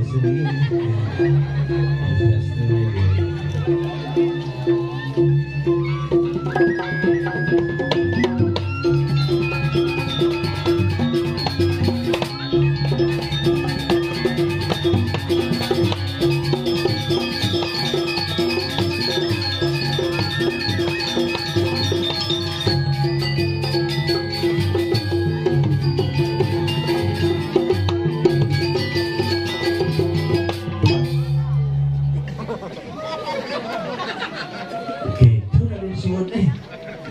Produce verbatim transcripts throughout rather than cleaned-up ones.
Oke, itu lalu suwun eh.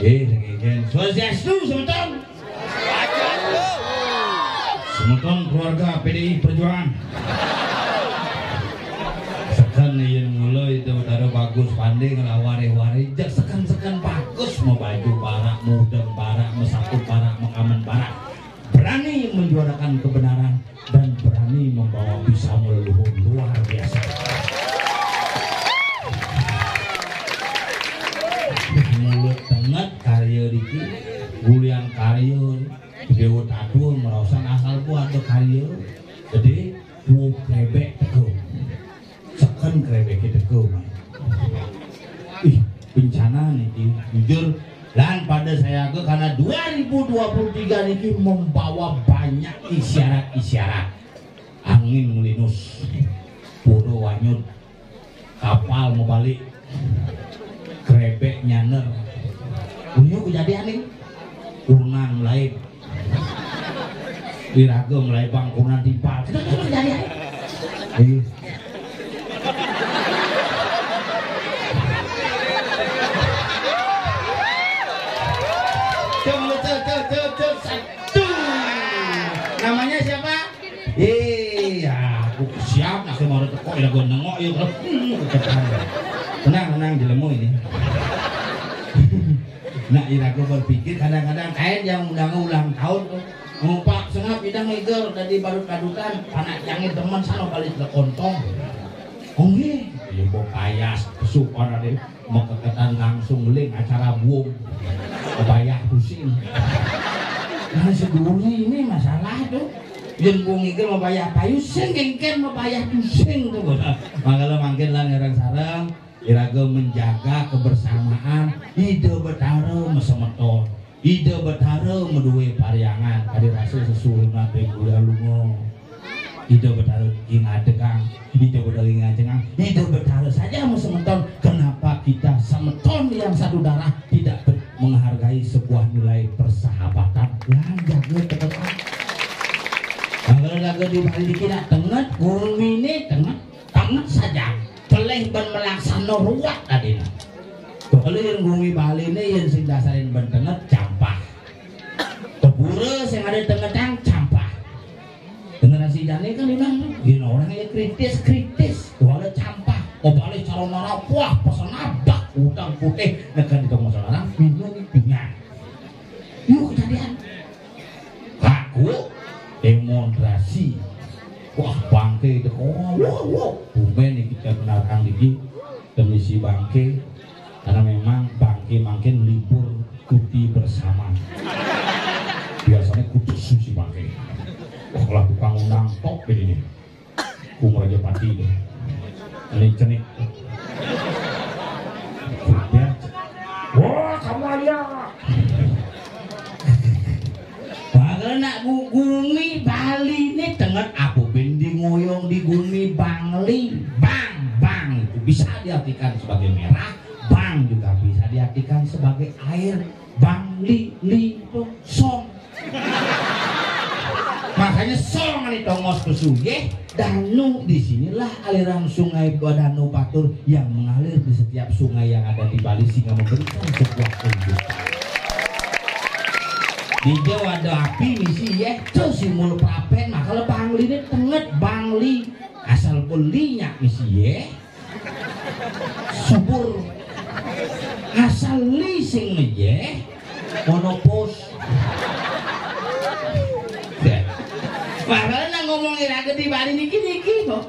Eh, saking Swastiastu, semeton. Semeton keluarga P D I Perjuangan. Seken yen mula itu Betara bagus panding lah warih-warih. Jak seken-seken bagus, mau baju barak, mudeng barak, mesaput barak, mekamen barak. Berani menjuarakan kebenaran dan berani membawa pisang leluhur luar biasa. Mulut tenget karya diki, gulian karya, dewa tadul merausan asal ku ada karya. Jadi, ku krebek teko. Seken krebek teko, man. Ih, bencana niki, jujur. Dan pada saya ke karena dua ribu dua puluh tiga niki membawa banyak isyarat-isyarat. Angin melinus, pura wanyut, kapal mau balik, krebek nyaner. Punya kejadian nih. Urunan lain. Iraga melaibang kunan timpal. Kita terus jadi. Eh. Cek, cek, cek, cek, cek. Satu. Namanya siapa? Eh, ya, aku siap, nak mau teko, ya, gua nengok, ya, kalau, hmm, ketekan. Tenang, tenang, jelemu ini. Nah, ira gua berpikir kadang-kadang kain yang undang ulang tahun tuh. Ngumpak sengap idang iger dari badut-badutan, panak yang demen sana balik ke kontong. Oh, nggih. Ya, mbok payas, kesupan ada makeketan langsung ling acara buung. Bayah pusing. Nah, seduri ini masalah tuh. Yen buung iger mau bayah payu, sing kengken mau bayah pusing tuh. Mangkala mangkin lan ngarang sareng, iraga menjaga kebersamaan, Ida Betara mesemeton. Ida Betara madué paryangan, kadi rasa sesuhunan ring kuliah lunga. Ida Betara ing adegang, Ida Betara ing ajengang, Ida Betara saja mesemeton. Kenapa kita semeton yang satu darah tidak ber- menghargai sebuah nilai persahabatan? Lan jaga tetep. Kalau jaga di Bali kita tenget, gumine tenget, tenget saja. Pelih ban melaksana ruwet adina. Kalau yang gumi Bali ini yang sing dasarin ban tenget, campah. Kebura sing ada tengetang, campah. Generasi jani kan ilang tuh. Ini orang yang kritis, kritis. Tuh ada campah. Obale cara marah, wah, pesan abak, utang putih, nekan di tengah orang, minum, punya. Yuk, kejadian. Aku demonstrasi. Wah, bangke itu. Oh, wow, wow. Tumben nih kita benarkan dikit. Kemisi bangke. Karena memang bangke mangkin libur cuti bersama. Biasanya khusus si bangke. Wah, lah tukang undang top ini nih. Ku Raja Pati nih. Ini cenik. Wah, kamu aja. Bakal nak gu- gumi Bali ini tenget apa ben di ngoyong di gumi Bangli. Bang, bang itu bisa diartikan sebagai merah, bang juga bisa diartikan sebagai air. Bangli, li, itu song. Makanya song ini tongos pesu, yeh. Danu, di sinilah aliran sungai Badanu Patur yang mengalir di setiap sungai yang ada di Bali sehingga memberikan sebuah kehidupan. Di Jawa ada api misi, yeh, terus simul prapen, maka le Bangli ini tenget Bangli. Asal belinya misi, yeh. Subur. Asal li sing mejeh, monopos. Padahal nang ngomong iraga di Bali niki-niki kok.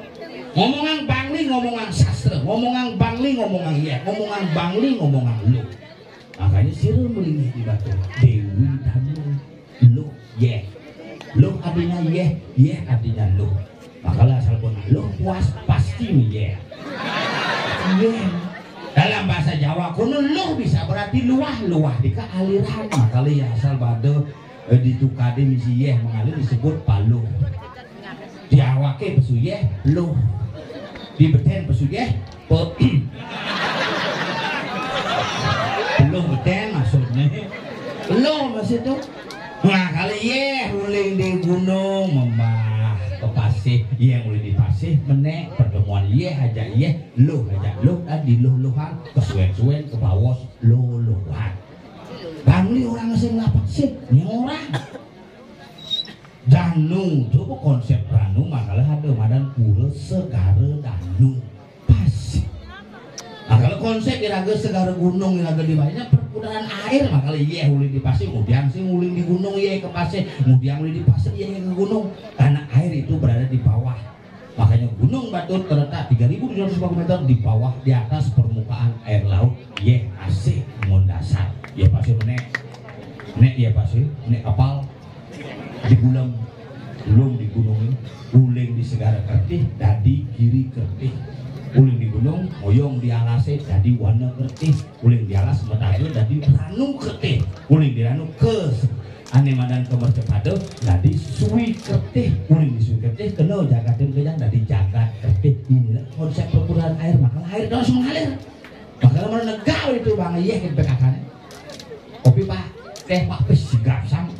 Ngomongan Bangli, ngomongan sastra, ngomongan Bangli, ngomongan iya, ngomongan Bangli, ngomongan lu. Makanya sira melingih di batu Dewi Danu. Luh, yeh. Luh artinya yeh, yeh artinya luh. Makanya asal Luh puas pasti miyeh. Miyeh. Dalam bahasa Jawa, kono luh bisa berarti luah, luah dika aliran. Makanya ya asal bade, eh, di tukade misi yeh mengalir disebut paluh. Di awake pesu yeh, luh. Di beden pesu yeh, pe-, peluh beden maksudnya. Luh maksud tu. Nah, kalau yeh uling di gunung, membah ke pasih, yeh uling di pasih, menek pertemuan yeh ajak yeh, luh ajak luh, dan di luh-luhan, kesuwen-suwen, ke bawos, luh-luhan. Bangli orang sing lapak sih, ni orang. Danu, coba konsep danu, makalah ada madan pura segara danu. Pas. Nah, kalau konsep iraga segara gunung, iraga di bawahnya perputaran air, makalah yeh uling di pasih, ngudiang sih uling di gunung, yeh ke pasih, ngudiang uling di pasih, yeh ke gunung. Karena air itu berada di bawah. Makanya Gunung Batur terletak tiga ribu tujuh ratus lima puluh meter di bawah, di atas permukaan air laut, yeh asih mun dasar. Yeh pasih menek. Nek yeh pasih, nek kapal. Di gulem, lung di gunung, uling di segara kertih, dadi giri kertih. Uling di gunung, oyong di alase, dadi wana kertih. Uling di alas, metaga, dadi ranu kertih. Uling di ranu, ke ane madan ke mercapada, dadi sui kertih. Uling di sui kertih, kena jagatin kejang, dadi jagat kertih. Inilah konsep perputaran air, maka air terus mengalir. Maka mana negara itu bang, iya, kita katakan. Kopi, Pak. Teh, Pak. Wis sigap sam.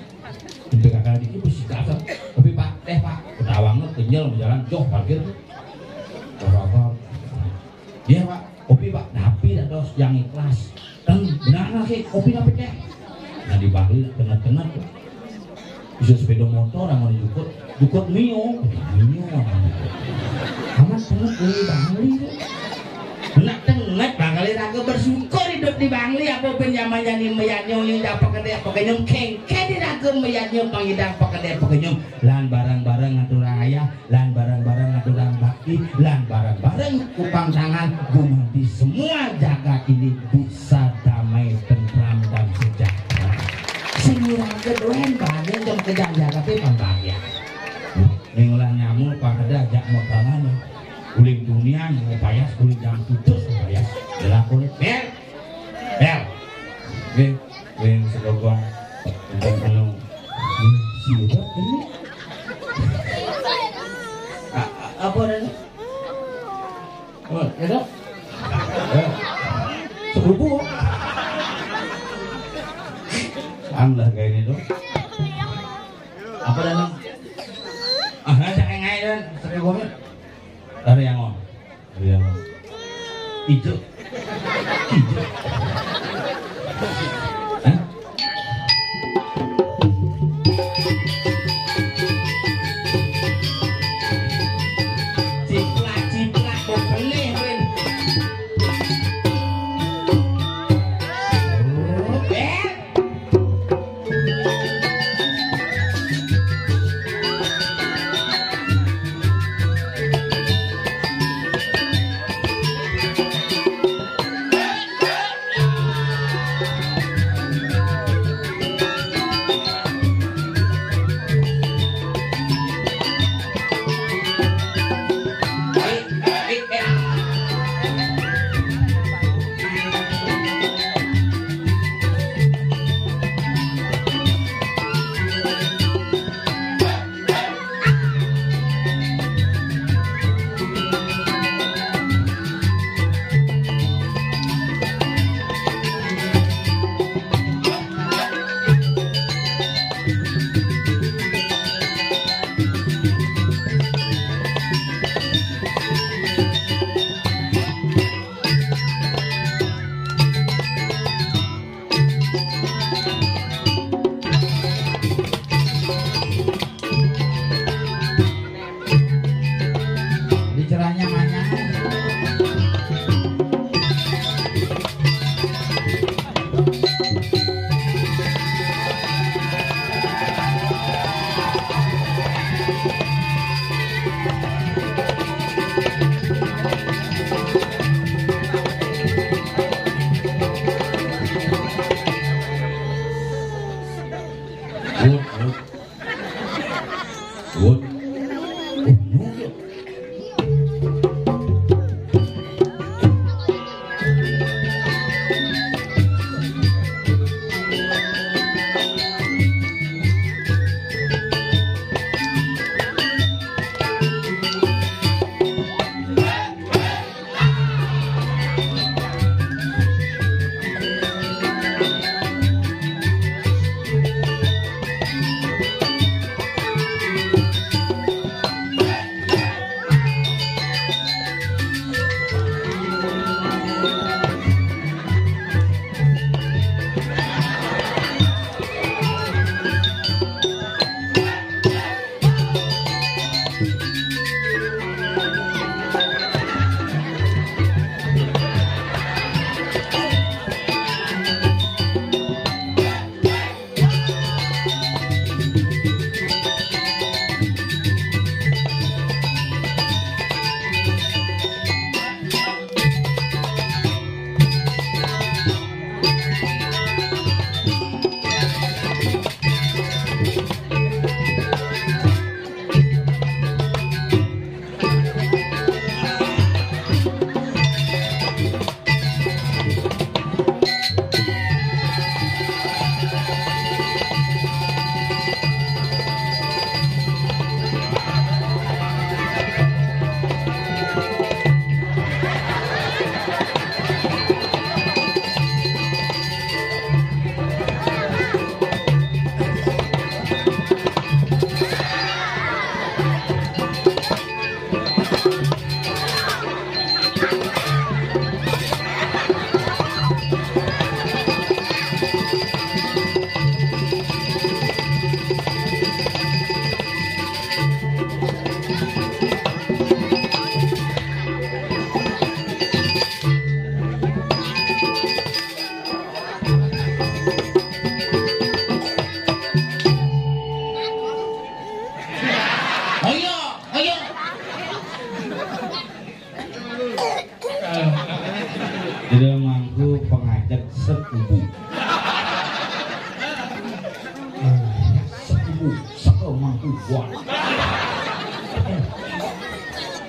Sampai kakak dikit, wis sigap sam. Kopi, Pak. Teh, Pak. Ketawangnya kenyal, jalan joh parkir. Apa-apa. Iya, Pak. Kopi, Pak. Napi dah dos yang ikhlas. Dan benar nggak sih kopi napi teh? Nah, di Bali tengah-tengah tuh. Bisa sepeda motor, amun jukut, jukut Mio. Mio, amun jukut. Aman, tenget beli Bangli tu. Nak tenget, Bangli raga bersyukur hidup di Bangli. Apa pun zaman jani meyanyo, yang apa kena, apa kenyum, kengke di raga meyanyo, pangidang apa kena, apa kenyum. Lan bareng-bareng aturang ayah, lan bareng-bareng aturang bakti, lan bareng-bareng kupang tangan, gumanti semua jagat ini bisa damai, tentram, dan sejahtera. Sing iraga duen banyak jam kejang jaga te pang bahagia. Ning ulah nyamu pang ada ajak makangan. Uling dunia nang payas, uling jam putus payas. Lelakon bel. Bel. Nggih, uling sedogong. Enten anu. Siapa ini? A-, a-, apa anu? Oh, ya dok. Eh, sepupu. Ang lah kayak ini dok. Apa dah dok? Ah, saya ngai dan seribu. Dari yang on. Dari yang on. Ijo. Ijo. Hah? Ciplak-ciplak, bau pelih, Win. Oh, eh. Dicerahnya manyang. Wut, wut. Wut. Wut, wut.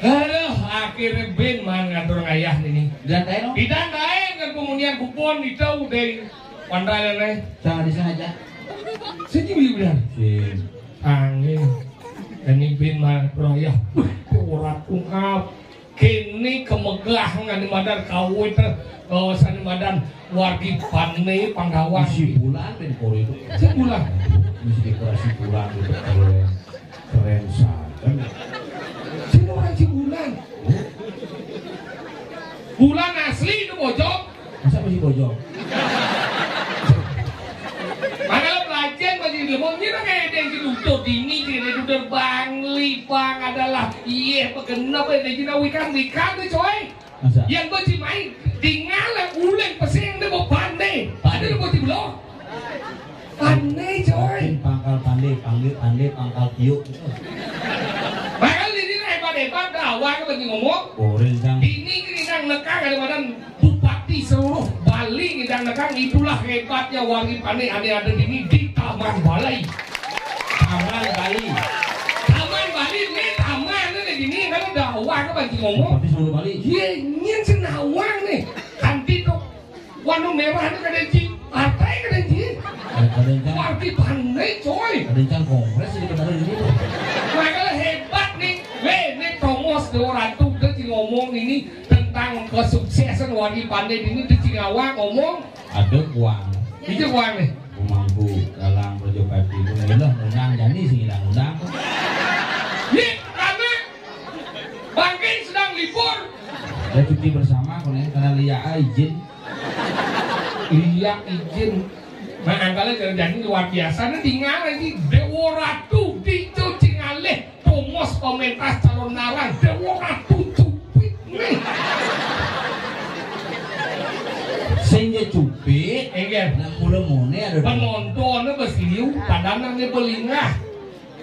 Aduh, akhirnya bin man ngatur ngayah ini. Didandain, no? Didandain kan pemunian kupon itu dari pantai, eh. Jangan disengaja. Sini bilang. Sini. Angin. Ini bin man ngatur ngayah. Wah, urat ungap. Kini kemegahan anu madan kawit, eh, sani madan wargi Pane Panggawang. Isi bulan, bin, kori itu. Isi bulan. Mesti dekorasi bulan itu keren. Keren sangat. Sini orang si bulan. Bulan asli itu bojong. Masa masih bojong? Mana lo pelajang baju di lemong, ini kayak ada yang ditutup dini, kayak ada yang ditutup Bangli, Bang adalah, iya, pegenep, ada yang dina wikan, wikan tuh, coy. Masa? Yang gue cimain, tinggal ulang pesing, dia mau pandai. Ada lu mau belum? Pane, coy. Pangkal Pande, Pangge, Pande, Pangkal Tiuk. Bakal ini hebat-hebat, dah awal ke bagi ngomong. Goreng, Cang. Dini ke ngidang nekang ada badan bupati seluruh Bali ngidang nekang, itulah hebatnya wargi Pane ane ada dini di Taman Balai. Taman Bali. Taman Bali, ini taman ini dini, kan dah awal ke bagi ngomong. Bupati seluruh Bali. Iya, ingin senawang nih. Kanti tuh Warna merah itu kadang ci, partai kadang ci. Kadang-kadang. Wargi Pane, coy. Kadang-kadang kongres di Betara ini. Makanya hebat nih. Weh, ini Tomos Dewa Ratu udah ci ngomong ini tentang kesuksesan wargi Pane ini, udah ci ngawang ngomong. Ada kuang. Itu kuang nih. Pemangku dalam Rajapati itu adalah menang jani sing hilang undang. Nih, karena Bangke sedang libur. Ada cuti bersama, kono karena Lia izin. Iya, izin. Nah, angkala janji luar biasa. Nah, tinggal lagi Dewa Ratu dicuci ngalih. Tomos pementas calon narang Dewa Ratu cupit nih. Sing dia cupit, enggak. Nang mula mone ada penontonnya bas liu, padanannya belingah.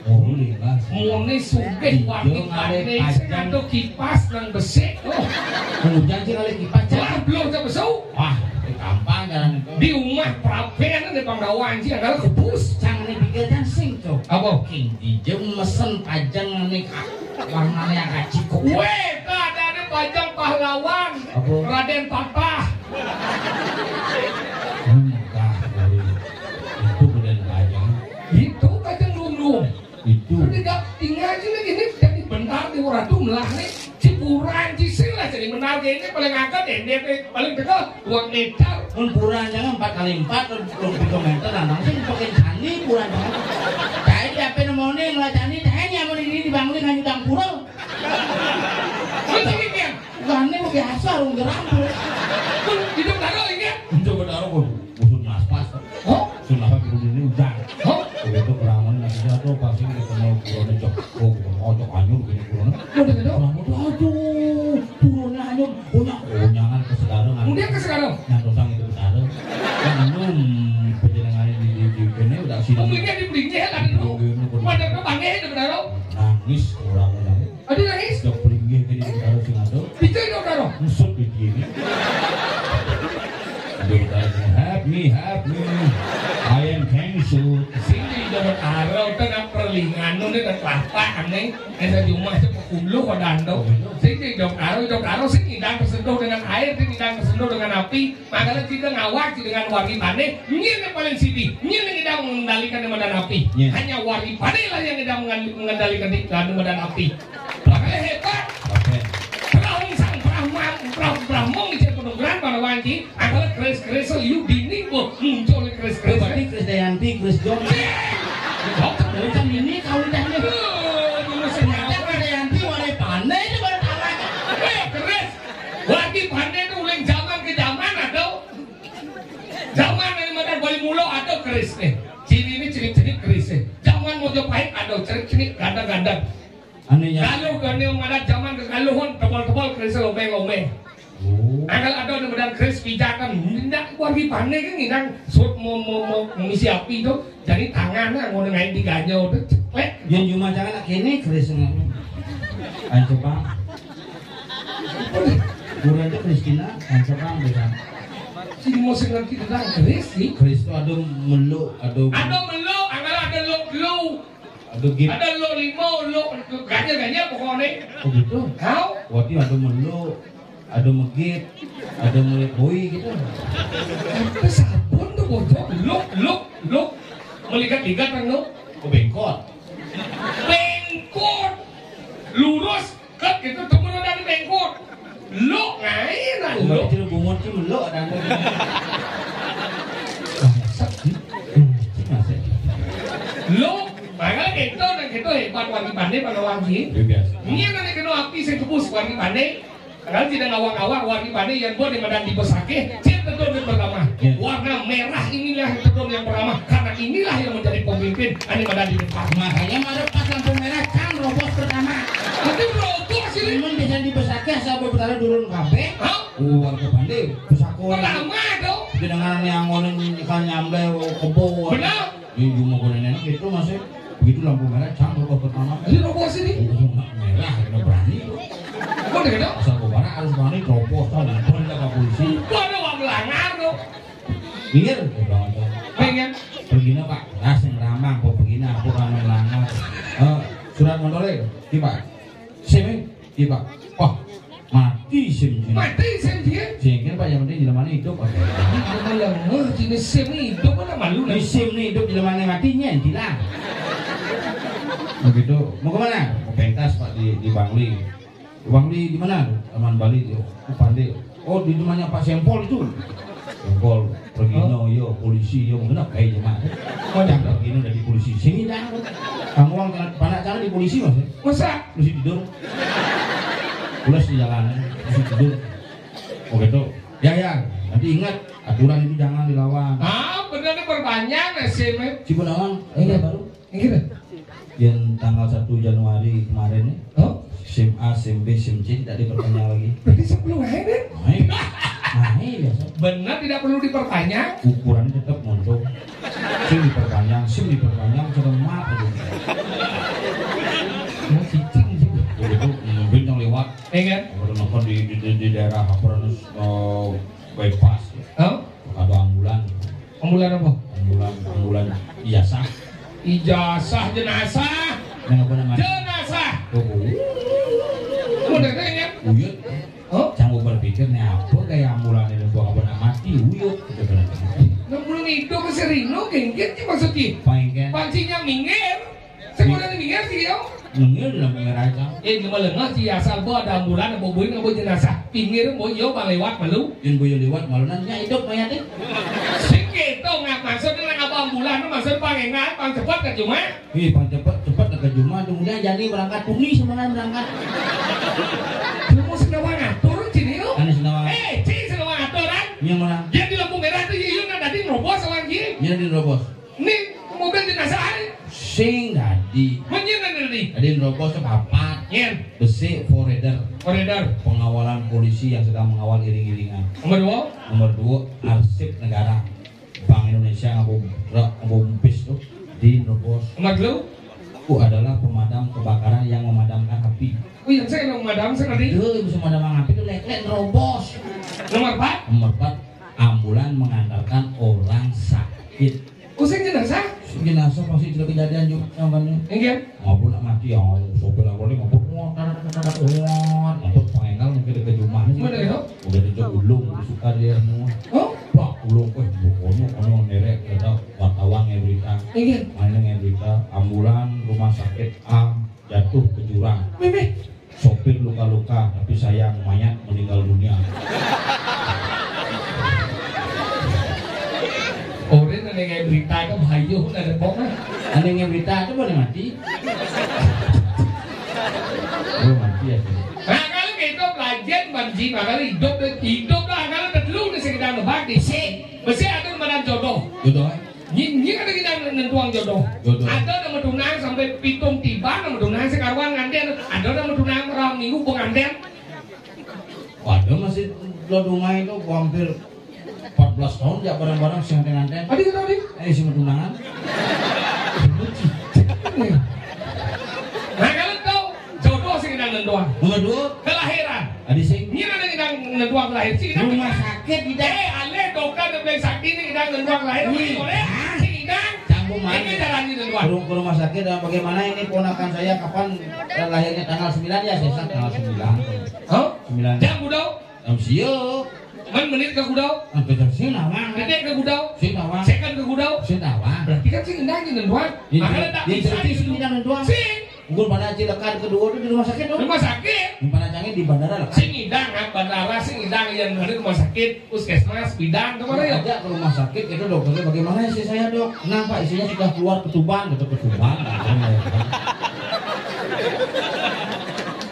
Oh, limbas. Muni sugih. Iya, wargi ngalih Pane sing pajang. Ada kipas nang besik. Oh. Hujan sih ngalih kipas, Cak. Wah, belum tak besuk. Wah, gampang jalan itu. Di rumah praben ada Panggawang sih, ada kebus. Jangan dipikir kan sing, Cok. Apa? King Dijem mesen pajang nih, Kak. Warnanya kaciko. Weh, tak ada, ada pajang pahlawan. Apa? Raden Patah. Enggak, itu bukan pajang. Itu pajang dulu. Itu. Tinggal, tinggal aja lagi nih, jadi benar di Ratu melah nih. Cipuran, cising lah, jadi benar ini paling angkat, ini paling dekat, uang edar. Mun puran jangan empat kali empat, belum tiga meter, nang sing pakai candi puran jangan. Saya di apa namanya ngelacani, saya nyaman ini di Bangli hanya dangkura. Terus ini dia. Gane biasa rung geram. Hidup taruh ini. Hidup taruh kok. Musuh naspas. Oh? Sudah apa gitu ini udah. Oh? Itu berangan nasi jatuh pasti ketemu buronnya cok. Oh, bukan ojok anyur gini buronnya. Udah gitu. Rambut aduh, buronnya anyur. Punya, punyangan ke sekarang. Kemudian ke sekarang. Nyantosang itu benar. Kan belum penjenengan di di di ini udah sini. Umurnya di belinya kan itu. Pada ke bangke itu benar. Nangis orang-orang. Aduh, nangis. Sudah pelinggih gini di karo sing ado. Bisa itu karo. Musut di dia ini. Aduh, help me, help me. I am cancer. Sing di dapat karo, kan perlingan, nu, kan kelapa, aneh. Ada di rumah, siapa kulu, kok dando. Sing di dapat karo, dapat karo, sing ngidang tersentuh dengan air, sing ngidang tersentuh dengan api. Makanya kita ngawak dengan wargi Pane, nyir yang paling siti, nyir yang tidak mengendalikan di medan api. Iya. Hanya wargi Pane lah yang tidak mengendalikan di dalam medan api. Makanya hebat. Oke. Perang sang Brahma, Brah- Brahma ngecek penungguran pada wanci, adalah keris-keris liu dini, boh, muncul keris-keris. Berarti Krisdayanti, Chris John. Bukan ini kau udah nih. Aduh, dulu saya Krisdayanti, wargi Pane itu baru tahu aja. Eh, keris. Wargi Pane itu uling zaman ke zaman ada. Zaman ini mana Bali Mulo ada keris nih. Ciri ini ciri-ciri keris nih. Zaman Mojopahit ada ciri-ciri gandang-gandang. Anehnya. Kalau gandeng mana zaman kegaluhan tebal-tebal keris lomeng-lomeng. Oh. Angkal ada di badan keris pijakan. Ndak wargi Pane kan ngidang sut mau mau mau misi api itu. Jadi tangannya mau ngain diganyau tuh ceklek. Yang cuma jangan nak kene keris. Ayo coba. Kurang aja Kristina, ayo coba bisa. Sing mau sing ngerti tentang keris sih. Keris itu ada meluk, ada. Ada meluk, angkal ada luk-luk. Ada git. Ada lo limo, lo ganjil-ganjil pokoknya. Oh gitu. Tahu? Wati ada melo, ada megit, ada melit boi gitu. Apa sabun tuh bocor? Lo, lo, lo. Meligat-ligat kan lo? Oh, bengkot. Bengkot. Lurus. Kat gitu temen udah di bengkot. Lo ngain lah lo. Cil bungut cil lo ada. Bangsat. Hmm, masih. Lo makanya gitu dan gitu hebat wangi pandai pada wangi. Biasa. Ini nanti kena api saya kebus wangi pandai. Kalau tidak ngawang-ngawang wangi pandai yang buat di madan di pesakeh, cil tentu di pertama. Ya. Warna merah inilah yang tentu yang pertama karena inilah yang menjadi pemimpin. Ini madan di depan. Makanya mari pas lampu merah kan robos pertama. Nanti robos ini. Memang bisa dibesakeh asal berputar dulu kabeh. Hah? Warga pandai pesakon. Pertama dong. Dengan yang ngonen ikan nyamble kebo. Benar. Di rumah gue nenek itu masih begitu lampu merah cang robos pertama. Ini robos ini. Oh, merah udah berani. Kok udah gitu? Asal gue barang harus berani robos tau. Gue udah ke polisi. Gua ada uang melanggar tuh. Minggir, gue bilang aja. Pengen. Pergi nih, Pak. Nah, sing ramang, kok pergi nih, aku kan melanggar. Eh, surat motornya, coba. Sini, coba. Oh, mati sim. Mati sim dia. Sing kan, Pak, yang penting jelemane hidup. Oke. Ini jelemane lemah, jenis sim ini hidup mana malu lah. Di sim ini hidup jelemane mati nyen hilang. Begitu. Mau kemana? Mau pentas, Pak, di di Bangli. Bangli di mana? Taman Bali dia. Oh, Pandai. Oh, di rumahnya Pak Sempol itu. Sempol pergi no yo polisi yo mengenap kayak jemaah. Oh, jangan pergi no dari polisi. Sini dah. Kamu uang panak cara di polisi mas. Masa? Polisi tidur. Pulas di jalan. Polisi tidur. Oh gitu. Ya ya. Nanti ingat aturan itu jangan dilawan. Ah, benar nih perpanjang S M. Si Gunawan, ini baru. Yang gitu. Yang tanggal satu Januari kemarin nih. Oh? S M A, S M B, S M C tidak diperpanjang lagi. Berarti sepuluh hari deh. Naik. Naik biasa. Benar tidak perlu diperpanjang. Ukurannya tetap montok. Sim diperpanjang, sim diperpanjang, sudah mak aja. Mau cicing sih. Begitu, mobil yang lewat. Iya kan? Baru nonton di, di, di, di daerah apa terus eh, bypass. Oh? Ada ambulan. Ambulan apa? Ambulan, ambulan ijazah. Ijazah jenazah. Yang apa namanya? Jenazah. Oh, oh. Udah deh ya. Uyut. Oh? Canggu berpikir nih apa gaya ambulan ini gua apa nak mati uyut. Gitu kan. Nang belum itu ke Serino gengget sih maksudnya. Paling kan. Pancinya minggir. Sekolah ini minggir sih yo. Minggir dalam minggir aja. Eh, gimana nggak sih asal bawa ada ambulan, bawa buin, bawa jenazah. Pinggir, bawa yo, bang lewat malu. Yang gue lewat malu nantinya hidup mayatnya. Sing gitu nggak maksudnya nang apa ambulan, maksud pangengan, pang cepat ke cuma. Iya, pang cepat, cepat ke cuma. Kemudian jadi berangkat tuni sebenarnya berangkat. Lu mau sendawa ngatur sini yuk. Ane sendawa. Eh, cing sendawa ngatur kan? Yang mana? Dia di lampu merah tuh, iya, nah tadi nerobos lagi. Iya, di nerobos. Ini mobil jenazah hari. Sing tadi. Menyen tadi. Tadi nerobos sepapat. Nyen. Besi forader. Forader. Pengawalan polisi yang sedang mengawal iring-iringan. Nomor dua. Nomor dua, arsip negara. Bank Indonesia ngabung ngabung bis tuh di nerobos. Nomor dua. Itu adalah pemadam kebakaran yang memadamkan api. Oh yang saya yang memadam saya tadi. Itu bisa memadamkan api itu lek-lek nerobos. Nomor empat. Nomor empat, ambulan mengantarkan orang sakit. Usai jenazah? Jenazah pasti tidak kejadian juga namanya. Enggak. Ngapun nak mati ya, sopir apa ni ngapun muat, muat, muat, muat, pengenal mungkin ke rumah ni. Mana itu? Udah dijak ulung, suka dia semua. Oh? Pak ulung, eh, pokoknya kalau nerek kita wartawan nge berita. Enggak. Mana nge berita, ambulan rumah sakit A jatuh ke jurang. Mimi. Sopir luka-luka, tapi sayang mayat meninggal dunia. Orang ada yang berita itu bahaya, ada bom lah. Ada yang berita itu boleh mati. Oh mati ya. Nah kalau gitu pelajar banji, nah kalau hidup hidup lah kalau terlalu di sekitar lebak di sini. Mesti ada mana jodoh. Jodoh. Eh? Nyi, nyi ada kita nentuang jodoh. Jodoh. Ada nama tunang sampai pitung tiba nama tunang sekarwan nganten. Ada nama tunang malam minggu penganten. Waduh masih lo tungai itu hampir empat belas tahun ya bareng-bareng sing nganten. Tadi kita tadi. Eh si tunangan. Nah kalau tahu jodoh sih kita nentuang. Nomor dua. Kelahiran. Adi sing. Nyi ada kita nentuang lahir sih. Rumah sakit tidak. Eh, ale dokter dan bilang sakit ini kita nentuang lahir. Boleh? Sih kita. Ini caranya, Tuan. Ke ru-, ke rumah sakit, eh, bagaimana ini ponakan saya, kapan, eh, lahirnya? Tanggal sembilan ya, Sesa? Tanggal sembilan. Hah? Sembilan. Jam kudu? Jam siap. Men menit ke kudu? Sampai jam sing nawang. Detik ke kudu? Sing nawang. Second ke kudu? Sing nawang. Berarti kan sing ngidang, Tuan. Ini, makanya tak ini bisa cerita itu. Sing ngidang, Tuan. Sing. Mun pada cilekan kedua itu di rumah sakit, dong. Rumah sakit. Mun pada cangé di bandara lah. Sing ngidang, ah, bandara, sing ngidang yang dari rumah sakit, puskesmas, bidan, ke mana ya? Ajak ke rumah sakit, itu dokternya bagaimana istri saya, Dok? Kenapa istrinya sudah keluar ketuban, gitu, ketuban.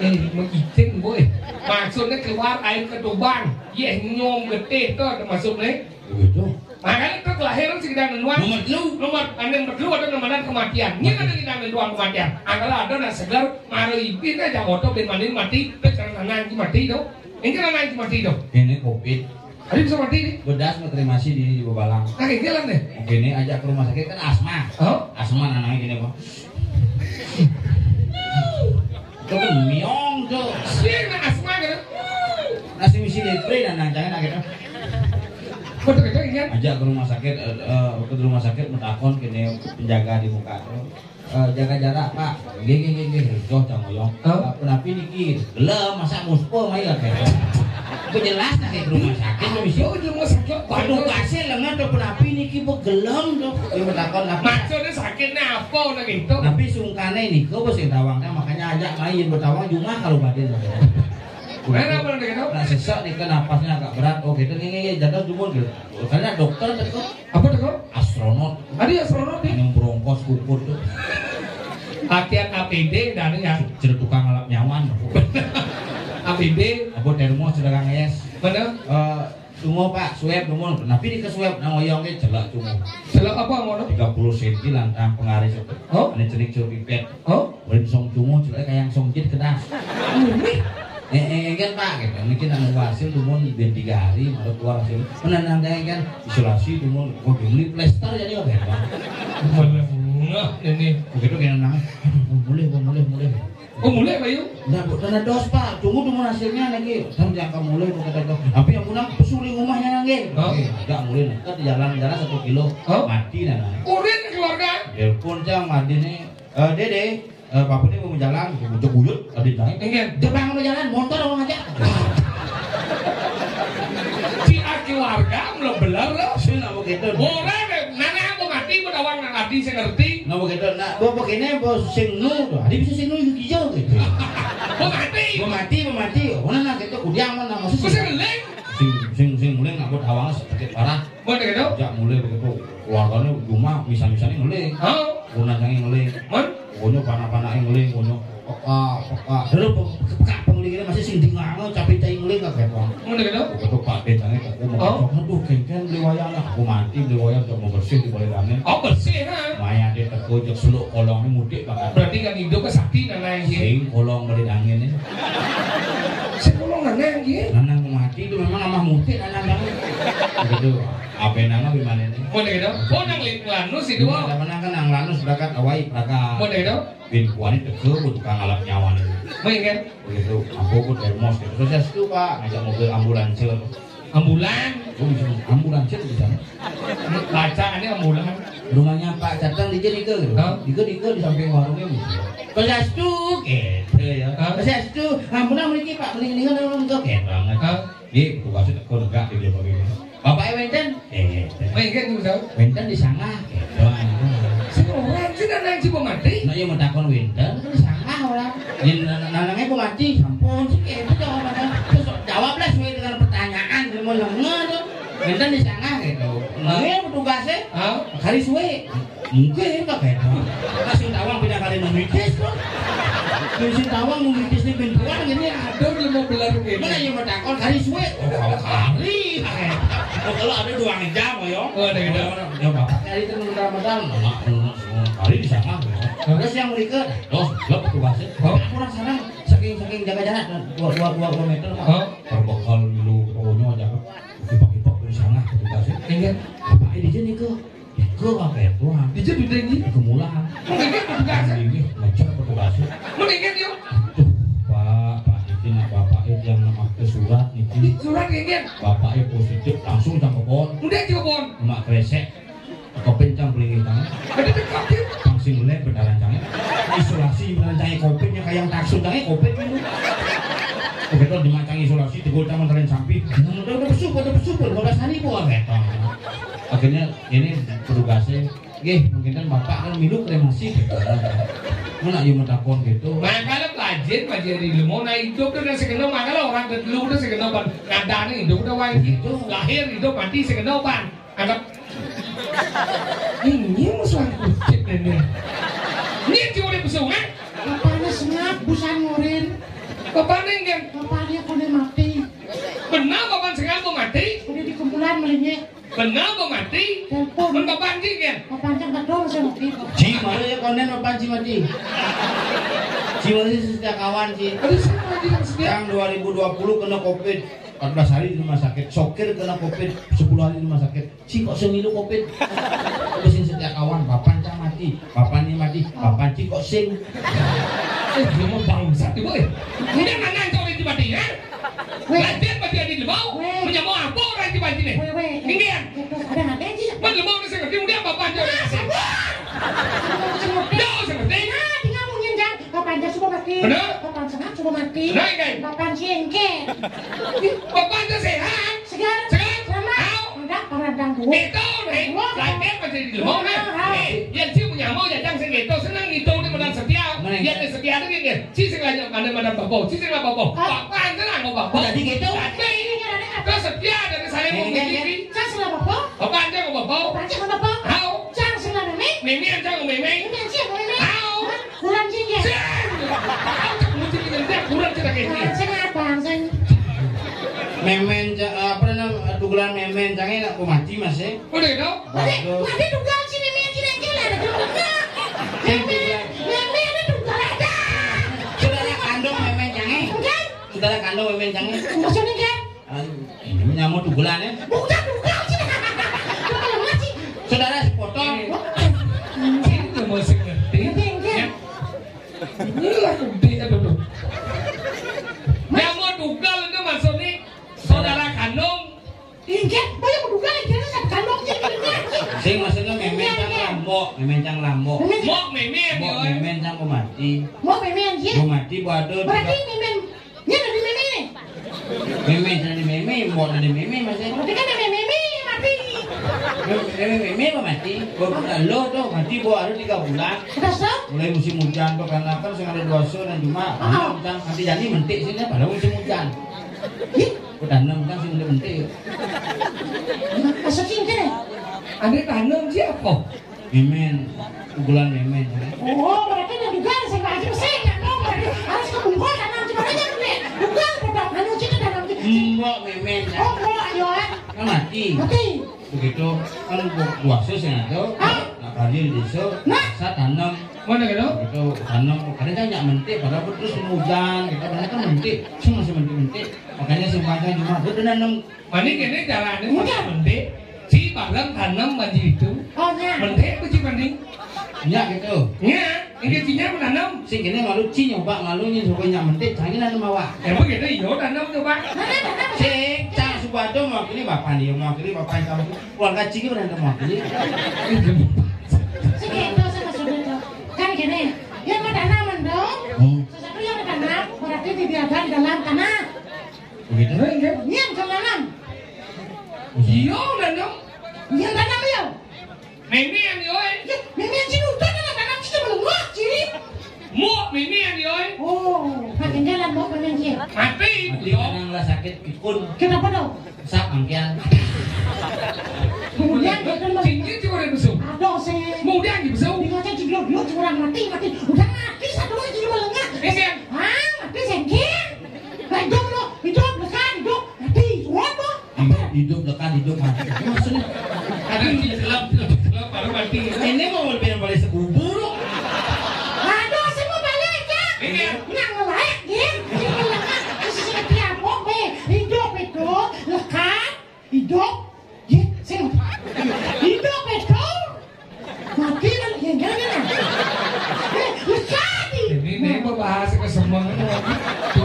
Eh, mengicin, boy. Maksudnya keluar air ketuban. Yeh, nyom getih tuh, ada masuk nih. Begitu. Makanya itu kelahiran si ngidang, Tuan. Nomor telu. Nomor, nomor telu ada namanan kematian. Ini ada ngidang, Tuan, kematian. Angkala ada nak segar, maro ibin aja oto bin manin mati, pek karena nanang mati tuh. Ini karena nanang mati tuh. Ini covid. Ada bisa mati nih. Bedas mau terima kasih di, di Bebalang. Nah, kayak jalan deh. Oke, ini ajak ke rumah sakit kan asma. Oh? Asma nanangnya gini, Bang. Itu kan miong tuh. Sih, nah, asma gitu. Nasi misi lepre nanang, jangan gitu. Betul, betul, iya. Ajak ke rumah sakit, eh, eh, ke rumah sakit, metakon kene penjaga di muka tuh. Eh, jaga jarak, Pak. Nggih, nggih, nggih, nggih. Joh, cang oyong. Hah? Eh, penapi niki? Gelem, masa muspa mai ya, kayak. Aku jelas nah, kayak ke rumah sakit, permisi. Oh, di rumah sakit. Waduh, kasih lengan tuh, penapi niki, Bu, gelem tuh. Dia metakon apa? Maksudnya sakitnya apa, nah, gitu? Tapi sungkane nika, Bu, sing tawang, kan, makanya ajak main, bertawang cuma kalau badin. Mana apa, nah, gitu? Nah, sesek nika, napasnya agak berat. Oh, gitu, nggih, nggih, nggih, jadwal cuma gitu. Karena dokter teko. Apa teko? Astronot. Ada astronot nih. Yang bronkos kukur tuh. Latihan A P D dan ya. Cerita tukang ngalap nyawan. A P D. Apa termos sedang es. Mana? Eh, tunggu, Pak, swab dulu. Tapi di ke swab nang oyong ke celak cuma. Celak apa ngono? Tiga puluh senti lantang pengaris itu. Oh? Ini cenik cenik pipet. Oh? Rin song cungo, celek kayak song jit kedas. Umi. Eh, eh, kan, Pak, gitu. Mungkin anu hasil tuh mau ben tiga hari, baru keluar hasil. Menenang kayak kan, isolasi tuh mau, mau beli plester jadi apa ya, Pak? Menengah ini. Begitu kayak nang, "Aduh, mulai, gua mulai, mulai." Oh, mulai, Pak, yuk? Nggak, Bu, karena dos, Pak. Tunggu, tunggu hasilnya lagi. Kan jangka mulai, Bu, kata dos. Tapi yang pulang pesuling rumahnya lagi. Oh. Oke, agak mulai, nah. Kan di jalan, jalan satu kilo. Oh. Mati, nah, nah. Kurin keluarga. Telepon, Cang, Madi nih. Eh, Dede, eh, Bapak ini mau jalan, bujuk buyut, tadi naik. Iya. Dia bangun mau jalan, motor mau ngajak. Si aki warga belum beler loh. Sih, nggak begitu. Orang, eh, nana aku mati, mau tawang nang ati, saya ngerti. Nggak begitu. Nah, bawa begini, bawa sing nu, tuh. Adi bisa sing nu hijau gitu. Mau mati. Mau mati, mau mati. Oh, nah, gitu, kudiang mana, maksud. Bisa ngeling. Sing, sing, sing, mulai nggak buat awalnya sakit parah. Mau gitu? Ya, mulai begitu. Keluarganya cuma misal-misalnya ngeling. Hah? Gunanya ngeling. Mon? Pokoknya panah-panahnya ngeling, pokoknya peka, peka. Dulu pe-, peka pengeling ini masih sing dinganga, capi tai ngeling, nggak kayak bang. Mana gitu? Pokoknya Pak Dendangnya teko mau. Oh? Kocok. Aduh, kengken beli wayang lah. Aku mati beli wayang, untuk mau bersih di balik angin. Oh, bersih, ha? Maya dia teko, jek seluk kolongnya mudik banget. Berarti kan hidup ke sakti, nah, nah, iya. Sing kolong balik angin ini. Sing kolong, nah, nah, iya. Nah, nah, mau mati itu memang amah mudik, nah, nah, nah. Begitu. Apa yang nama gimana ini? Mana gitu? Oh, nang li-, lanus itu. Gimana, mana kan nang lanus berangkat awai, berangkat. Mana gitu? Bin kuani teko, ku tukang ngalap nyawa nih. Baik, kan? Begitu, aku ku termos gitu. Sukses tuh, Pak, ngajak mobil ambulans. Ambulan? Oh, bisa ambulans itu di sana. Bacaannya ambulan. Rumahnya Pak Catang di Jerika gitu. Hah? Dika, dika di samping warungnya gitu. Sukses tuh, gitu ya. Hah? Sukses tuh, ambulan mriki, Pak, mending-mendingan orang tuh, gitu banget. Hah? Di, petugasnya teko negak di dia begini. Bapak wénten? Eh, wénten. Wénten di sanggah. Gitu. Sing orang sih, nanang si pemati. Nah, ya mau takon wénten, kan di sanggah orang. Yang nanangnya pemati, sampun sih, gitu, jawabannya. Terus jawablah sesuai dengan pertanyaan, dia mau lenga tuh. Wénten di sanggah gitu. Nah, ya petugasnya, hah? Hari suwe. Mungkin, Pak, gitu. Nah, sing tawang pindah kali memitis tuh. Sing tawang memitis di pintuan gini, aduh, dia mau belar gitu. Mana yang mau takon hari suwe? Oh, kalau hari, Pak, gitu. Oh, kalau ada dua jam, ya. Oh, ada gitu. Ya, Bapak. Hari itu modal-modal, hari di sana, gitu. Terus yang berikut, terus, lo petugasnya. Oh. Kurang sana, saking, saking jaga jarak, dua, dua, dua, dua meter, Pak. Oh. Berbekal dulu, pokoknya aja. Ipak-ipak di sana, petugasnya. Iya. Bapak ini aja nih, kok. Iku apa ya, Tuhan? Dijé dudu iki. Iku mulang. Mendingan petugas. Ini ngecek petugas. Mendingan, yuk. Tuh, Pak, Pak, ini nak bapak ini yang nama ke surat ini. Surat ini. Bapak ini positif, langsung jam kebon. Udah jam kebon. Cuma kresek. Kepencang pelingin tangan. Ada Di macang isolasi, tegul taman talen sampi. Udah, udah besuk, udah besuk, lima belas hari gua, gitu. Akhirnya ini petugasnya, "Nggih, mungkin kan Bapak kan milu kremasi," gitu. Mana yang mau takon gitu? Makanya belajar, belajar di ilmu. Nah, hidup tuh udah sekena, makanya orang kedulu udah sekena, Pan. Ngadane hidup udah wae gitu. Lahir, hidup, mati sekena, Pan. Anggap ini musuhan kucit ini. Ini cuma di pesungan. Bapaknya sengap, busan ngurin. Bapaknya enggak. Bapaknya kone mati. Benar, bapak sengap mau mati. Udah di kumpulan melinya. Benar, mau mati. Telepon. Kan bapak anjing kan? Bapak anjing tak dong, saya mati. Ji, mana ya konen bapak Ji mati? Ji, mana sih setiap kawan, Ji? Aduh, saya mati yang setia. Yang dua ribu dua puluh kena covid, empat belas hari di rumah sakit. Sokir kena covid, sepuluh hari di rumah sakit. Si kok sing milu covid? Terus sing setia kawan, bapak cang mati, bapak ini mati, bapak ci kok sing. Eh, dia mau bangsat, Ibu, eh. Ini mana yang tahu itu mati, ya? Weh. Latihan mati ada di mau. Weh. Punya mau apa orang di mati nih? Weh, weh. Ini kan? Ada ada sih. Mana mau nasi ngerti, udah bapak aja. Ah, sabar. Dia usah ngerti. Nah, tinggal mungkin, Jang. Bapak aja suka mati. Benar? Bapak senang suka mati. Benar, kan? Bapak sih engke. Bapak aja sehat. Segar. Segar. Selamat. Au. Enggak, pernah ganggu. Gitu, nih. Wah. Latihan masih di rumah, kan? Ah, ah. Nih, yang sih punya mau, ya, Jang, sing gitu. Senang gitu, ini benar setia. Benar, ya. Yang setia itu gini. Si sing aja mana, mana bapak. Si sing apa, bapak? Ah. Bapak aja lah, mau bapak. Jadi gitu. Jadi. Terus setia dari saya mau begini. Saya sing apa, bapak? Bapak aja mau bapak. Bapak aja mau bapak. Au. Cang sing apa, Mimi? Mimi aja mau Mimi. Mimi aja mau Mimi. Au. Hah? Kurang sih, ya? Sing. Au, cak mesti pinjam dia, kurang cak kayak gini. Nah, sing apa, sing? Memen, ca-, apa namanya, tugelan memen, cangnya nggak mau mati, Mas, ya? Udah gitu? Mati, waduh. Mati tugelan si Mimi aja, yang gila, ada tugelan. Sing tugelan. Mimi, Mimi ada tugelan aja. Saudara kandung memen, cangnya? Enggak. Saudara kandung memen, cangnya? Maksudnya, kan? Aduh, ini nyamuk tugelan, ya? Bukan, bukan, sih. Bukan, Mas, sih. Saudara sepotong. Eh, ini mau sing ngerti. Ngerti, ngerti. Ya. Inilah gede, aduh, aduh. Nyamuk tugal itu maksudnya saudara kandung. Inggih, oh ya, kudu kan kira saya kandung sih, kira sih. Sing maksudnya memen cang lambok, memen cang lambok. Memen. Mok memen, mbok, ya. Memen cang mau mati. Mok memen, ya. Mau mati, bu, aduh. Berarti memen, ya, dari memen. Memen dari memen, mbok dari memen, Mas, ya. Berarti kan memen, memen mati. Memen, memen mau mati. Bu, lo tuh mati, bu, aduh, tiga bulan. Terus, tuh? Mulai musim hujan, tuh, karena kan sing ada dua so dan cuma, ah, hujan, nanti jadi mentik sini, padahal musim hujan. Ih. Ku tanam kan sing mentik-mentik. Maksud sing kene? Ada tanam siapa? Memen, tugelan memen. Oh, berarti ada juga ada sing maju sing, ya, dong. Berarti harus ke bungkul tanam, cuma aja gede. Bukan, bukan, anu, cita tanam, cita. Mbok memen, ya. Oh, mbok, ayo, eh. Kan mati. Mati. Begitu, kan bu-, buah sus yang ada, ah, nak kali di desa, nah, saya tanam. Mana gitu? Gitu, tanam, kadang kan nyak mentik, padahal terus hujan, gitu, kadang kan mentik, sing masih mentik-mentik. Makanya sing panjang cuma, "Gue udah nanam." Mani kene carane, udah, mentik. Si bareng tanam maju itu. Oh, nya. Mentik apa si mani? Nya gitu. Nya, ini cinya menanam. Sing kene malu ci nyoba malu nyen suka nyak mentik, cangin nanam awak. Ya begitu, iyo tanam coba. Sing, cang subato mewakili bapak nih, mewakili bapak yang kamu. Keluarga ciki berantem mewakili. Sing gitu, saya maksudnya tuh. Kan gini, yang mau tanam mendung, hmm, sesuatu yang ditanam, berarti dibiarkan di dalam tanah. Begitu. Iya, iya. Iya, bukan tanam. Iya, tanam. Iya, tanam, iya. Mimi yang, yoi. Ya, Mimi yang sini udah tanam, tanam sini belum, wah, sini. Mok Mimi yang, yoi. Oh, makin jalan, Mok Mimi yang sini. Mati, mati, yo. Yang lah sakit pikun. Kenapa dong? Sak mangkian. Kemudian dia kan, sini cuma ada besok. Ada sih. Kemudian di besok. Di kaca jiglo, jiglo, cuma orang mati, mati. Udah mati, satu lagi di lengah. Iya. Ah, mati, sengkir. Hidup lo, hidup, besar, hidup, mati. Surat lo. Hidup, hidup, lekat, hidup, mati. Maksudnya? Ada di dalam, dalam, dalam, baru mati. Ini mau lebih yang paling sekubur lo. Aduh, saya mau balik, ya. Iya. Nang layak, ya. Sing lengah, sing tiap, be. Hidup itu, lekat, hidup, ya, sing. Hidup itu. Mati kan, ya, jangan, jangan. Eh, lekat, nih. Ini, ini bahasa kesemeng.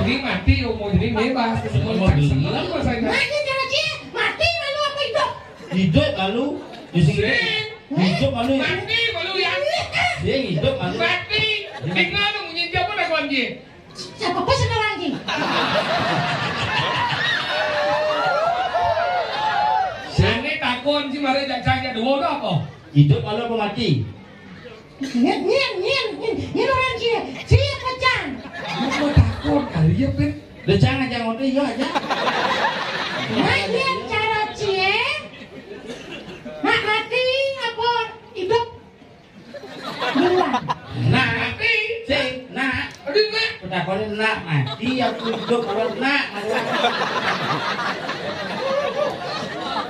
Ini mati, umur ini, ini bahasa kesemeng. Kesemeng, bahasa ini. Nah, ini cara dia, mati malu apa hidup? Hidup malu, ya, sing. Sing. Hidup malu, ya. Mati malu, ya. Dia hidup malu. Mati. Dia mati. Tinggal nungguin siapa nak lagi? Siapa bos yang lagi? Sing mara cacang dua to apa? Idup malah apa mati? Nyén, nyén, nyén, nyén, nyén orang cia. Cia apa cang? Aku takut kali ya, Pin. Udah cang aja ngotot, iya aja. Nah, nyén cara cia. Nak mati apa idup? Duluan. Nak mati. Sing, nak. Aduh, nak. Udah kalau nak mati, aku idup kalau nak.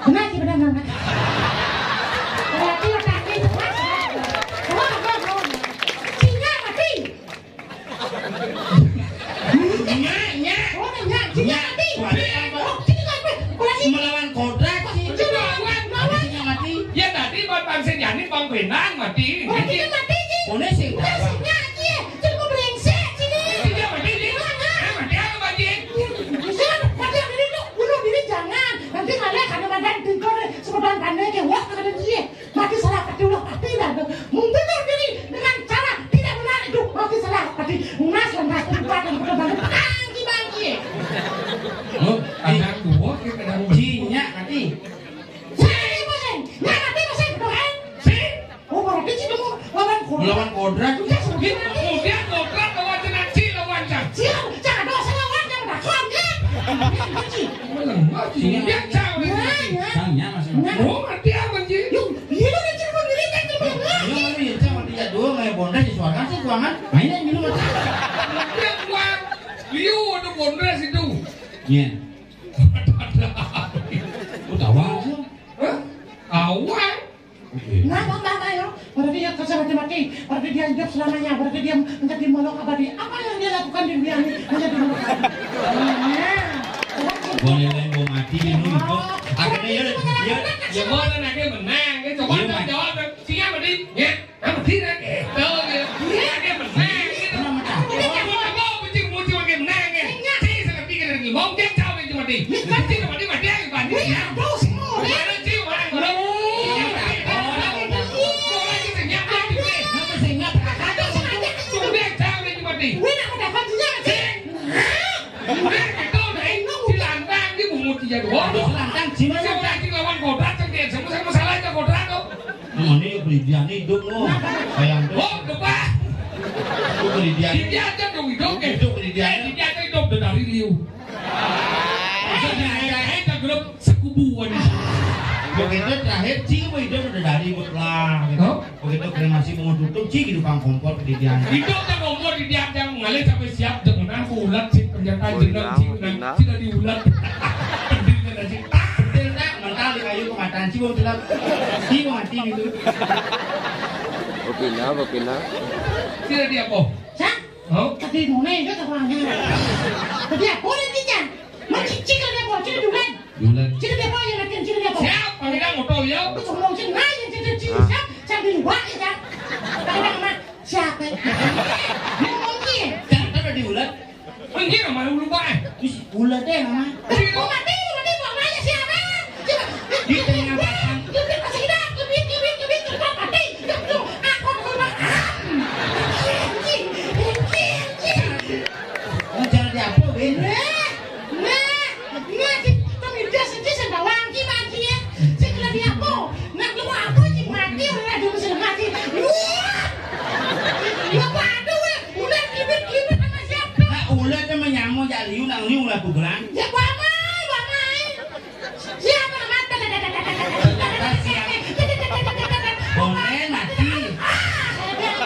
Benar sih, benar, benar. Berarti otaknya itu pas, ya. Wah, wah, wah. Singa mati. Nyak, nyak. Oh, nyak, singa mati. Nyak. Oh, sini kan, Pin. Berarti melawan kodrat, sih. Sini lawan, lawan. Singa mati. Ya, tadi Bang Sejani, Bang Benang mati. Berarti kan mati, sih. Boleh sih. Udah, singa, sih. Sini mau brengsek, sini. Singa mati, sih. Singa. Eh, mati apa, Bang Jin? Jangan, mati yang ini tuh, bunuh diri jangan. Nanti malah karena badan tidur, sebeban pandai ke, wah, kata dia. Mati salah pati ulah pati dah tu. Membunuh diri dengan cara tidak benar itu mati salah pati. Unas dan rasa lupa dan betul-betul tangki bangki. Oh, kadang dua ke kadang. Ji, nyak mati. Nyak mati, Bos. Nyak mati, Bos. Doain. Si? Oh, berarti si dulu lawan kodrat. Lawan kodrat. Udah, sudah mati. Kemudian kodrat lawan jenang, si lawan cang. Si, cang ada usah lawan, cang dakon, ya. Ini, ini, si. Melengah, si. Iya. Dia cang, ya, ya. Cang, nyak masih. Nah. Oh, mati apa, Ji? Yuk, iya, lu, Ji, lu, diri, Ji, lu, iya, iya, Ji, mati ya, dua, kayak bonda di suarga, sih, kuangan. Mainnya gitu, Mas. Dia kuang. Liu, ada bonda situ. Iya. Ada. Lu tahu aja. Hah? Tahu, ah. Oke. Nah, Bang, Bang, ayo. Berarti dia kerja mati-mati. Berarti dia hidup selamanya. Berarti dia menjadi makhluk abadi. Apa yang dia lakukan di dunia ini menjadi makhluk abadi? Nah. Boleh lain mau mati, minum, kok. Akhirnya, ya, ya, ya, mau dan akhirnya menang, ya, coba. Iya, Mas. Jawab, siap, berarti? Ya. Apa sih, Rek? Tahu, ya. Iya. Akhirnya menang, gitu. Kenapa, Mas? Kamu tak mau muncul-muncul, akhirnya menang, ya. Iya. Sih, seperti kita lagi mau, dia jawab yang cuma di. Iya. Sih, cuma di, mati, ya, Pak. Iya, terus, mau, ya. Mana sih, orang, orang? Iya. Orang itu nyampe, gitu. Kenapa sih, nggak? Ada sengaja, gitu. Dia jawab yang cuma di. Wih, aku dapat juga, sih. Hah? Udah, gitu, Rek. Si lantang, dia bungut dia doang. Aduh, si lantang, si mana? Si orang si lawan kodrat, cengkeh. Sama, sama salah aja kodrat, tuh. Nah, ini beli dia nih hidup, loh. Sayang, tuh. Oh, lupa. Itu beli dia. Di dia aja dong hidup, eh. Hidup, beli dia. Eh, di dia aja hidup, udah dari liu. Udah, di dia aja grup sekubuan. Begitu terakhir, cium hidup udah dari, buat lah, gitu. Hah? Begitu kremasi mau tutup, cik, gitu, pang kompor di dia. Itu teh kompor di dia, yang ngalih sampai siap, jangan aku ulat, cik, pernyataan jenang, cik, nang, cik, dari ulat. Penting kan, cik. Penting tak, mental di kayu kematan, cik, mau gelap. Cik, mau mati gitu. Bapina, bapina. Cik, dari apa? Cak? Hah? Tadi nune itu tak kurangnya. Tadi apa nih, cik? Mau cik, cik, dari apa? Cik, duluan. Bulan. Sini dia, Pak, yang latihan, sini dia, Pak. Siap, Pak Idang, motor, ya. Aku ngomong sini, nah, yang sini, sini, siap, sambil wak, ya, Pak. Pak Idang, Mak, siapa? Dia ngomong, iya. Jangan, kan udah diulat. Enggak, Mama, lupa, eh. Terus ulat deh, Mama. Sini, Pak. Mati, mati, Pak, Maya siapa? Siapa? Di tengah pasang. Lebih pas kita, lebih, lebih, lebih cepat mati. Aku, aku, aku. Mau jalan di apa, Win? Eh, nah. Nah, di, kami dia sedih sing bawang ki mati ya. Sing kena di apa? Nak lu apa sih mati, orang ada mesin mati. Wah! Ya padu weh, udah ribet-ribet sama siapa? Nah, ulah sama nyamuk, jak liu, nang liu lah tugeran. Ya, bamai, bamai. Siapa nama? Ternyata siapa? Boleh mati.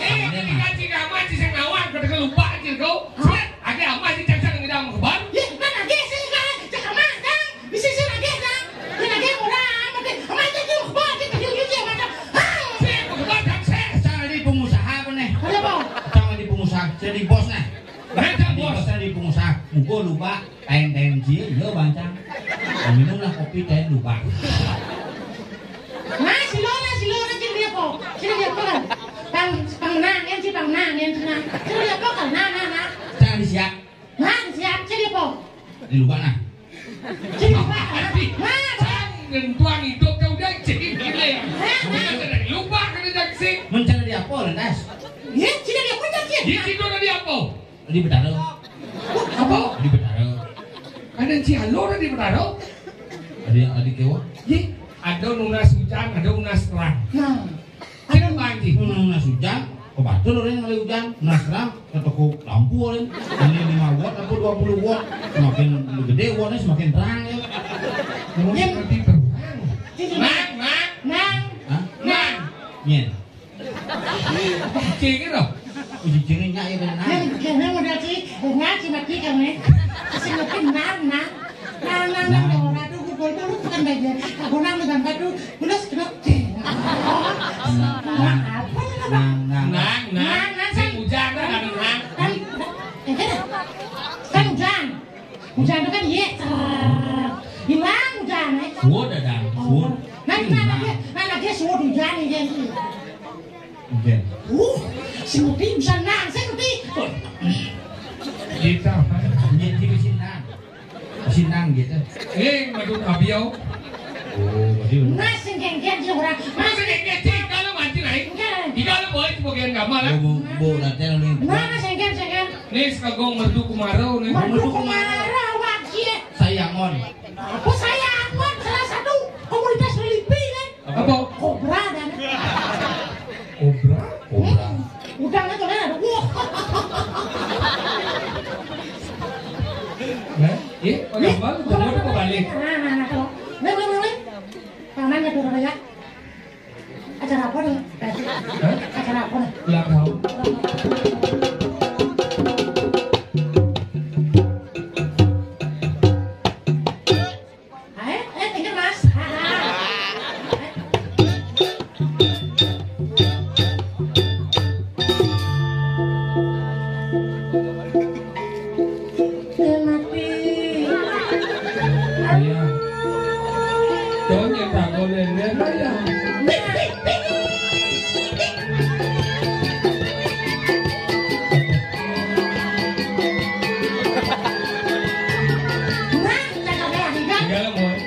Eh, ini ngaji nama, sing nawar, kata lupa, cil kau. Ada amat sih, cacang ngidam kebal? Yeh, kan nagih sih, kan? Cak amat, kan? Bisa sih nagih, kan? Ya, nagih murah amat deh. Amat aja tuh, kebal, kita tuh, tuh, tuh, macam. Ah! Sih, kebal, kan, sih. Cari pengusaha apa nih? Ada apa? Cari pengusaha, jadi bos nih. Nah, cari bos. Cari pengusaha. Mukul lupa, teng-teng, sih, iya, bancang. Minumlah kopi, teng lupa. Nah, si Lora, si Lora, si dia po. Si dia po kan. Pang, pang nang, yan si pang nang, yan si nang. Si dia po kan, nah, nah, nah. Jangan disiap. Nah, siap, si dia po. Di lupa, nah. Si dia po. Nah, nah. Jangan tuang hidup kau udah jadi gila ya. Nah, nah. Jangan lupa kena jaksi. Mencari dia po, lantas. Iya, si dia po, jaksi. Di situ ada dia po. Di Betara. Apa? Di Betara. Ada si Alor di Betara? Ada yang adik kewa? Ye. Ada nu nas hujan, ada nu nas terang. Nah, ada banjir. Nah, nas hujan, ke batur orang kali hujan, nas terang, ke toko lampu orang. Ini lima watt apa dua puluh watt, semakin gede wattnya semakin terang ya. Mungkin lebih terang. Nang, nang, nang. Hah? Nang. Nyen. Cicing itu. Oh, cicing ini nyak ya, nang. Yang kena modal cicing, bunga cuma tiga, men. Sing ngetin nang, nang. Nang, nang, nang, nang. Orang tuh kumpul tuh bukan bagian. Aku nang dengan batu, terus kena cicing. Nang, nang, nang. Apa ini, Bang? Nang, nang. Nang, nang. Nang, nang, sing hujan, nang, nang. Kan, eh, kan, kan hujan. Hujan itu kan, iya, hilang hujan, eh. Suud ada, suud. Nah, itu anak dia, anak dia suud hujan, iya, iya. Hujan. Uh, si Muti bisa nang, si Muti. Kita, apa? Iya, dia bisa nang. Bisa nang gitu. Eh, maksud Abiau. Oh, berarti. Nah, sing gengget sih orang. Nah, sing gengget sih, kalau mancing naik. Enggak. Di kalau boleh sebagian kamar lah. Bu, bu, nanti nih. Nah, nah, sing gengget, sing gengget. Nih, sekagong merdu kemarau nih. Merdu kemarau, wajib. Sayangon. Apa sayangon? Salah satu komunitas relipi nih. Apa? Kobra dan. Kobra? Kobra. Hmm. Udang itu kan ada. Wah. Nah, iya, Pak Gambal, Pak Gambal, Pak Balik. Nah, nah, nah, tuh. Nih, nih, nih, nih. Tangannya tuh, ya. Acara apa nih? Hah? Acara apa nih? Ulang tahun. Eh, eh, tinggal, Mas. Mati. Iya. Tuh, nyetak golek, ya. Tinggal, Mon.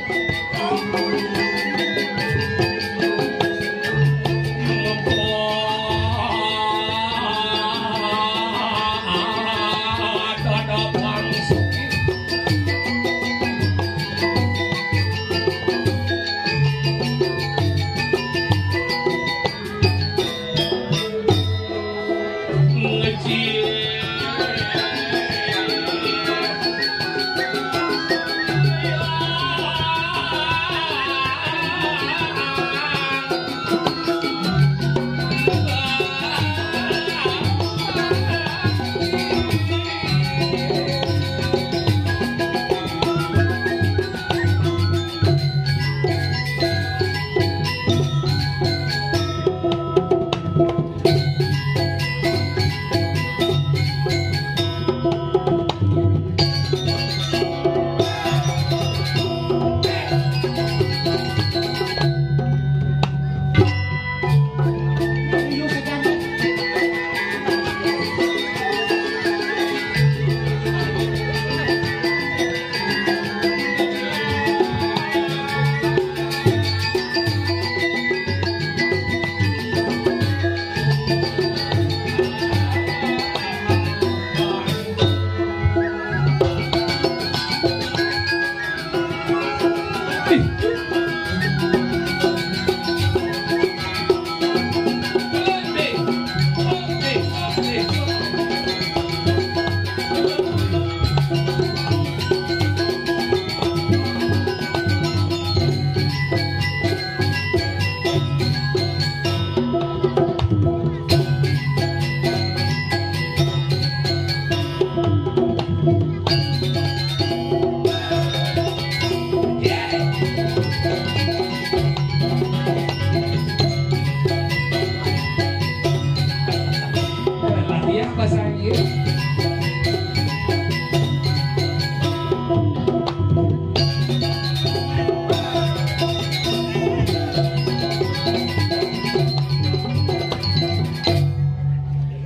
Latihan bahasa Inggris.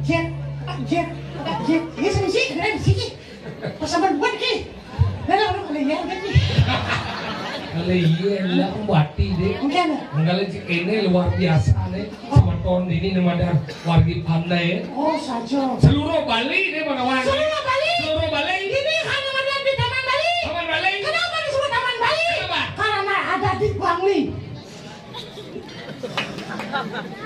Jet, Pak Jet, Pak Jet. Ini sini sih, keren sih. Pas sampean buat ki. Lah, lah, lah, kali ya, udah ki. Kali iya, lah, mati deh. Enggak, enggak. Enggak, cik, ini luar biasa nih. Semeton ini nama dah wargi pandai. Oh, saja. Seluruh Bali nih, mana wargi? Seluruh Bali. Seluruh Bali. Ini hanya ada di Taman Bali. Taman Bali. Kenapa disebut Taman Bali? Kenapa? Karena ada di Bangli.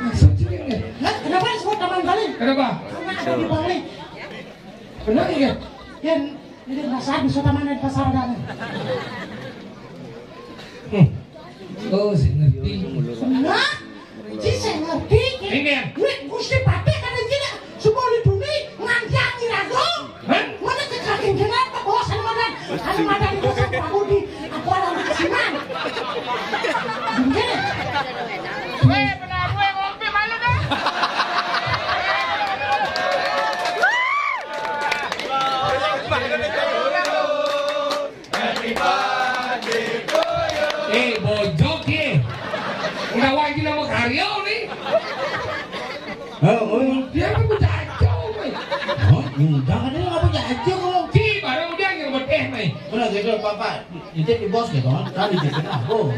Maksud sih, ya? Lah, kenapa disebut Taman Bali? Kenapa? Karena ada di Bali. Benar, ya? Yang ini pasar, bisa taman di pasar ada. Hmm. Oh, saya ngerti. Nah, ci saya ngerti. Ini, ya? Duit Gusti Patih kan tidak semua di dunia ngantiang irago. Hah? Mana ke kaki jenat, Pak Bos, anu madan. Anu madan itu sama Pak Budi. Aku orang Siman. Gini. Weh, benar gue ngopi malu dah. Eh, bojok ya. Udah wajib nama karya nih. Oh, oh. Dia kan bocah acau, Mai. Oh, udah kan dia nggak bocah acau kalau. Ci, barang udah yang ngebeteh, Mai. Udah gitu, Papa. Itu di bos gitu kan. Tadi gitu nah. Oh.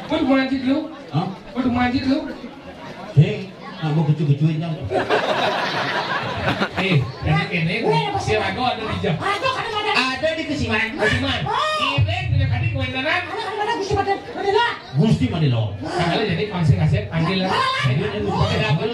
Kau udah manjit lu? Hah? Kau udah manjit lu? Eh, nah, mau kecu-kecuin yang. Eh, jadi kene, si Rago ada di jam. Ada di kesiman. Kesiman. Ini punya tadi kewenangan. Gusti Madelo. Kalau jadi pangsi kasih panggil lah. Jadi ini bukan dapur.